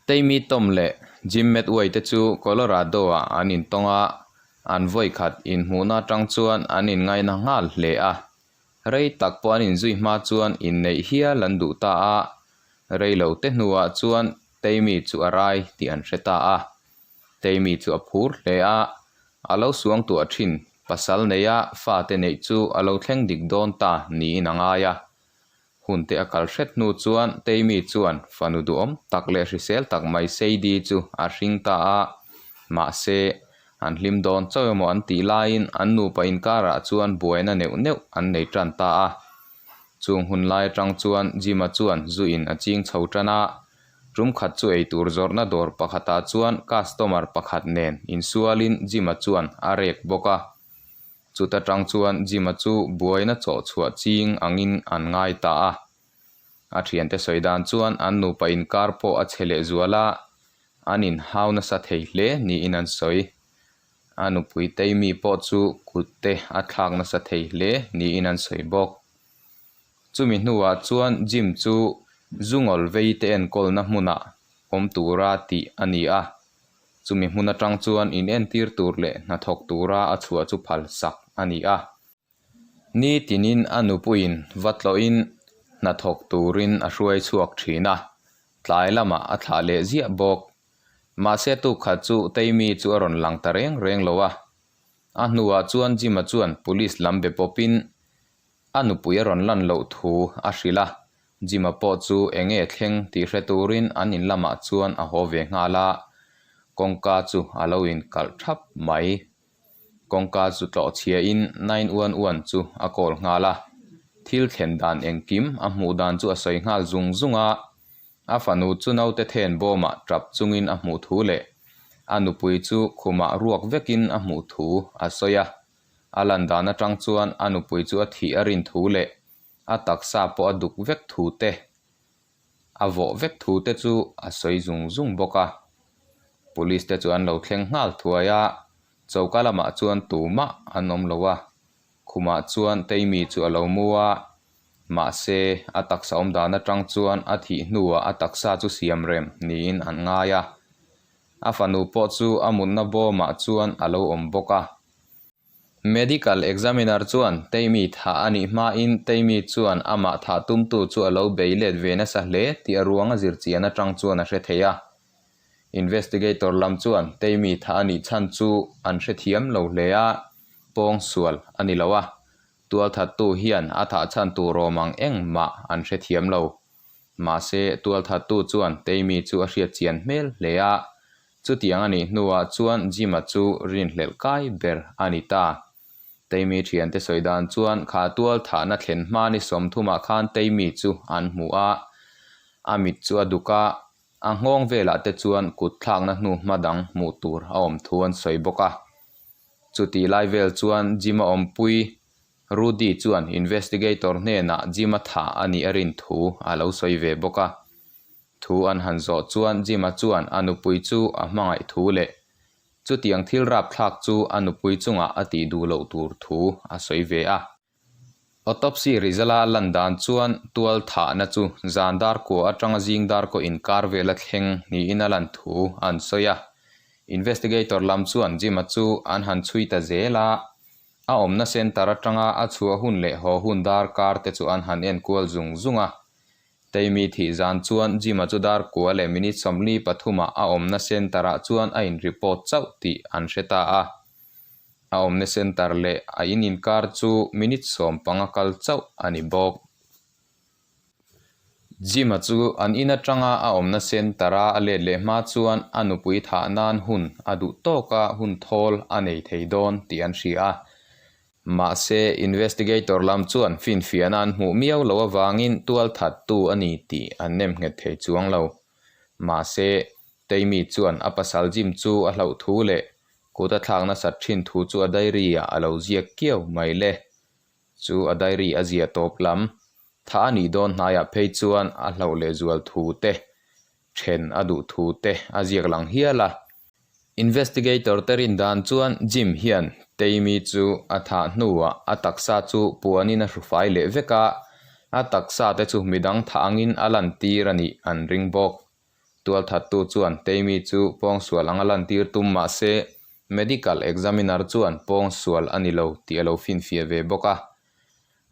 Tammy Tom leh Jim Medway te chu Colorado-ah an intawng a, an vawikhat inhmuhna atang chuan an inngaina nghal hle a. Rei tak pawh an inzui hma chuan inneih hial an duh ta a, rei lo te hnuah chuan Tammy chu a rai tih an hre ta a. Tammy chu a phur hle a, a lo suangtuah thin pasal neia fate neih chu a lo thleng dik dawn ta niin a ngai a. Hun te a kal hret hnu chuan Tammy chuan fanu duhawm tak leh hrisel tak mai Sadie chu a hring ta a, mahse, an hlim dawn chauh emaw an tih laiin an nupa inkarah chuan buaina neuh neuh an nei tan ta a. Chung hun lai atang chuan Jim-a chuan zu in a ching chho tan a, tum khat chu eitur zawrhna dawr pakhatah chuan customer pakhat nen insualin Jim-a chuan a rek bawk a. Chuta tang chuan Jim-a chu buaina chawh chhuah ching angin an ngai ta a. A thiante sawi dan chuan an nupa inkar pawh a chhe leh zual a, an inhau nasa thei hle niin an sawi. A nupui Tammy pawh chu kut te a thlak nasa thei hle niin an sawi bawk. Chumi hnuah chuan Jim chu zungawl vei te enkawlna hmunah awm tura tih a ni a. Chumi hmun atang chuan inentir tur leh hnathawk tura a chhuah chu phal sak a ni a. Ni tinin a nupuiin va tlawhin hnathawk turin a hruai chhuak thin a, tlai lamah a thlah leh ziah bawk. Mahse tukkhat chu Tammy chu a rawn lang ta reng reng lo a. A hnuah chuan Jim-a chuan police lam be pawpin A nupui a rawn lan loh thu a hrilh a, Jim-a pawh chu eng nge thleng tih hre turin an in lamah chuan a haw ve nghal a, kawngka chu a lo inkalh thap mai. Kawngka chu tlawh chhiain 911 chu a call nghal a, thil thlen dan engkim a hmuh dan chu a sawi nghal zung zung a, a fanu chu naute then bawmah tap chungin a hmuh thu leh a nupui chu khumah ruak vekin a hmuh thu a sawi a. A lan dan atang chuan a nupui chu a thih a rin thu leh a taksa pawh a duk vek thu te, a vawh vek thu te chu a sawi zung zung bawk a. Police te chu an lo thleng nghal thuai a, choka lamah chuan tumah an awm lo a, khumah chuan Tammy chu a lo mu a, mahse a taksa awm dan atang chuan a thih hnuah a taksa chu siam rem niin an ngai a. A fanu pawh chu a mutna bawmah chuan a lo awm bawk a. Medical examiner chuan Tammy thah a nih hmain Tammy chuan amah thah tumtu chu a lo bei let ve nasa hle tih a ruang a zir chian atang chuan a hre thei a. Investigator lam chuan Tammy thah a nih chhan chu an hrethiam lo hle a, pawng sual a ni lo a, tualthattu hian a thah chhan tur awm ang engmah an hrethiam lo. Mahse, tualthattu chuan Tammy chu a hriat chian hmel hle a, chutiang a nih hnuah chuan Jim-a chu rinhlelh kai ber a ni ta. Tammy thiante sawi dan chuan kha tualthahna thlen hma ni sawmthumah khan Tammy chu an hmu a, a mit chu a duk a, a nghawng velah te chuan kut thlakna hnu hma dang hmuh tur a awm thu an sawi bawk a. Chutih lai vel chuan Jim-a awmpui Rudy chuan investigator hnenah Jim-a thah a nih a rin thu a lo sawi ve bawk a. Thu an han zawh chuan Jim-a chuan a nupui chu a hmangaih thu leh chutiang thil rapthlak chu a nupui chungah a tih duh loh tur thu a sawi ve a. Autopsy result-a lan dan chuan tual thahna chu zan dar kua atanga zing dar kaw inkar vela thleng niin a lan thu an sawi a. Investigator lam chuan Jim-a chu an han chhui ta zel a. A awmna centre atanga a chhuah hun leh haw hun dar kar te chu an han en kual zung zung a. Tammy thih zan chuan Jim-a chu dar kua leh minute 43 ah a awmna centre ah chuan a in report chauh tih an hre ta a. A awmna centre leh a in inkar chu minute 15 kal chauh a ni bawk. Jim-a chu an in atanga a awmna centre-a a let leh hma chuan a nupui thah nan hun a duh tawka hun thawl a nei thei dawn tih an hria a. Mahse, investigator lam chuan finfiahna an hmuh miau loh avangin tualthattu a ni tih an nem nghet thei chuang lo. Mahse, Tammy chuan a pasal Jim chu a hlauh thu leh kut a thlak nasat thin thu chu a diary-ah a lo ziak kiau mai le. Chu a diary a zia tawp lam. Tha a nih dawn hnaiah phei chuan a hlauh leh zual thu te, then a duh thu te a ziak lang hial a. Investigator te rin dan chuan Jim hian Tammy chu a thah hnuah a taksa chu puanin a hrufai leh vek a, a taksa te chu midang thah angin a lantir a nih an ring bawk. Tualthattu chuan Teimi chu pawngsual anga lantir tum mah se medical examiner chuan pawngsual a ni lo tih a lo finfiah ve bawk a.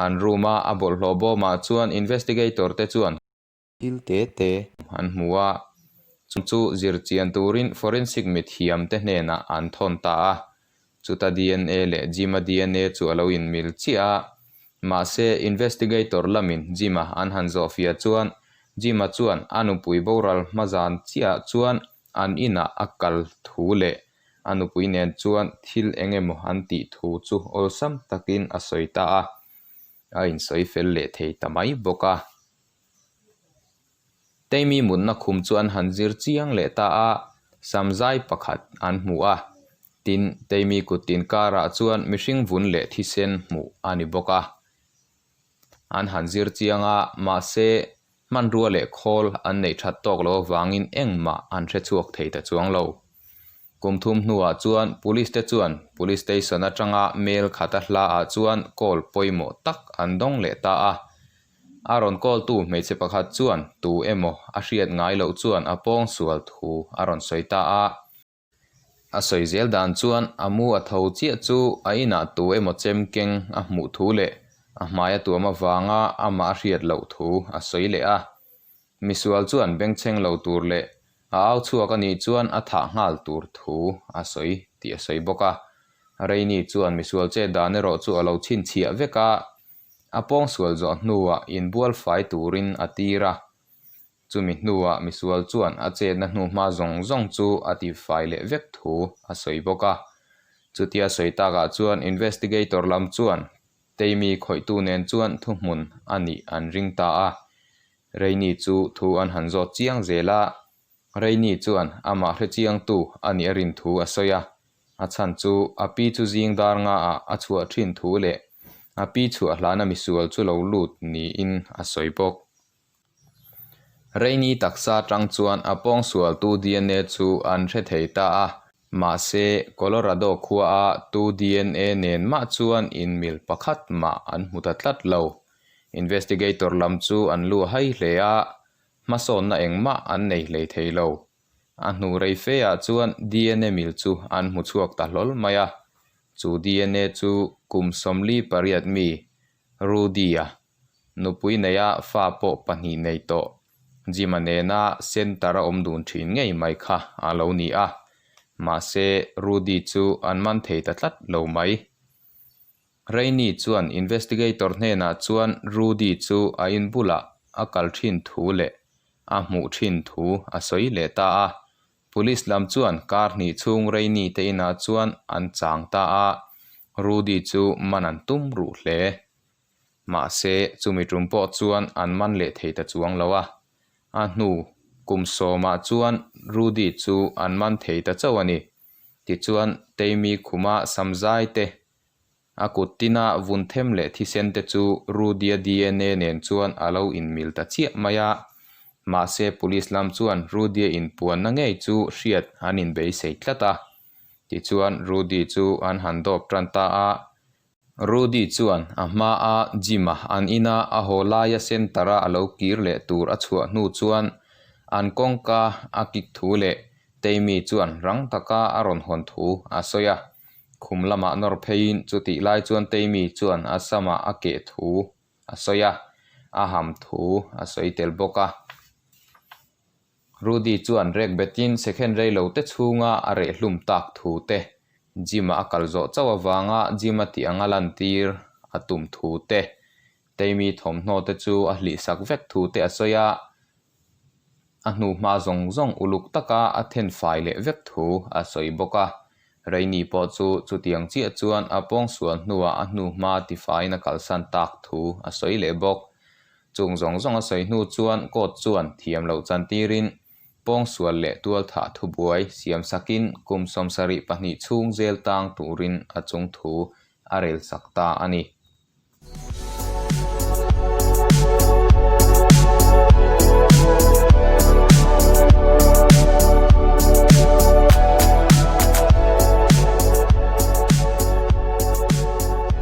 An room-a a bawlhhlawh bawmah chuan investigator te chuan thil te te an hmu a, chung chu zir chian turin forensic mithiam te hnenah an thawn ta a. Chuta dna leh Jim-a dna chu a lo inmil chiah a, mahse investigator lamin Jim-a an han zawhfiah chuan Jim-a chuan a nupui boral hma zan chiahah chuan an inah a kal thu leh a nupui nen chuan thil eng emaw an tih thu chu awlsam takin a sawi ta a, a insawi fel leh thei ta mai bawk a. Teimi mutna khum chu an han zir chiang leh ta a, samzai pakhat an hmu a, tin Teimi kut tin karah chuan mihring vun leh thisen hmuh a ni bawk a. An han zir chiang a, mahse hmanrua leh khawl an neih that tawk loh avangin engmah an hre chhuak thei ta chuang lo. Kum thum hnuah chuan Police te chuan Police Station atanga mail khata hla ah chuan call pawimawh tak an dawng leh ta a. A rawn call tu hmeichhe pakhat chuan tu emaw a hriat ngai loh chuan a pawng sual thu a rawn sawi ta a. A sawi zel dan chuan a mu a tho chiah chu a inah tu emaw chem keng a hmuh thu leh a hmai a tuam avanga amah a hriat loh thu a sawi leh a. Misual chuan bengchheng lo tur leh a au chhuak a nih chuan a thah nghal tur thu a sawi tih a sawi bawk a. Reini chuan misual chet dan erawh chu a lo chhinchhiah vek a, a pawngsual zawh hnuah inbual fai turin a tir a. Chumi hnuah misual chuan a chetna hnuhma zawng zawng chu a tifai leh vek thu a sawi bawk a. Chutia sawi takah chuan investigator lam chuan Teimi khawihtu nen chuan thuhmun a nih an ring ta a. Reini chu thu an han zawt chiang zel a, Reini chuan amah hre chiangtu a nih a rin thu a sawi a. A chhan chu a pi chu zing dar ngaah a chhuah thin thu leh a pi chhuah hlana misual chu lo lut niin a sawi bawk. Reini taksa atang chuan a pawngsualtu dna chu an hre thei ta a, mahse Colorado khuaa tu dna nen mah chuan inmil pakhat mah an hmu ta tlat lo. Investigator lam chu an lu hai hle a, hmasawnna engmah an nei hlei thei lo. A hnu rei fe ah chuan dna mil chu an hmu chhuak ta hlawl mai a, chu dna chu kum 48 mi Rudy-a Nupui neia fa pawh pahnih nei tawh. Jim-a nena centre a awm dun thin ngei mai kha a lo ni a. Mahse, Rudy chu an man thei ta tlat lo mai. Rainey chuan investigator hnenah chuan Rudy chu a in bulah a kal thin thu leh a hmuh thin thu a sawi leh ta a. Police lam chuan kar hnih chhung Rainey te inah chuan an chang ta a, Rudy chu man an tum ruh hle. Mahse, chumi tum pawh chuan an man leh thei ta chuang lo a. A hnu kum sawmah chuan Rudy chu an man thei ta chauh a ni. Tichuan, Teimi khuma samzai te, a kut tina vun them leh thisen te chu Rudy-a dna nen chuan a lo inmil ta chiah mai a. Mahse, police lam chuan Rudy-a inpuanna ngei chu hriat an inbeisei tlat a. Tichuan, Rudy chu an han dawp tan ta a. Rudy chuan a hmaa gym-a an ina a haw laia centre-a a lo kir leh tur a chhuah hnu chuan an kawngka a kik thu leh Teimi chuan rang taka a rawn hawn thu a sawi a. Khum lamah nawr pheiin chutih lai chuan Teimi chuan a samah a keh thu a sawi a, a ham thu a sawi tel bawk a. Rudy chuan rek betin second rei lo te chhunga a reh hlum tak thu te, gym-a a kal zawh chauh avanga gym a tih anga lantir a tum thu te, Teimi thawmhnaw te chu a hlih sak vek thu te a sawi a, a hnu hma zawng zawng uluk taka a then fai leh vek thu a sawi bawk a. Reini pawh chu chutiang chiah chuan a pawngsual hnuah a hnu hma tifaiin a kalsan tak thu a sawi leh bawk. Chung zawng zawng a sawi hnu chuan court chuan thiam loh chantirin pawngsual leh tualthah thubuai siam sakin kum 72 chhung zel tang turin a chung thu a rel sak ta a ni.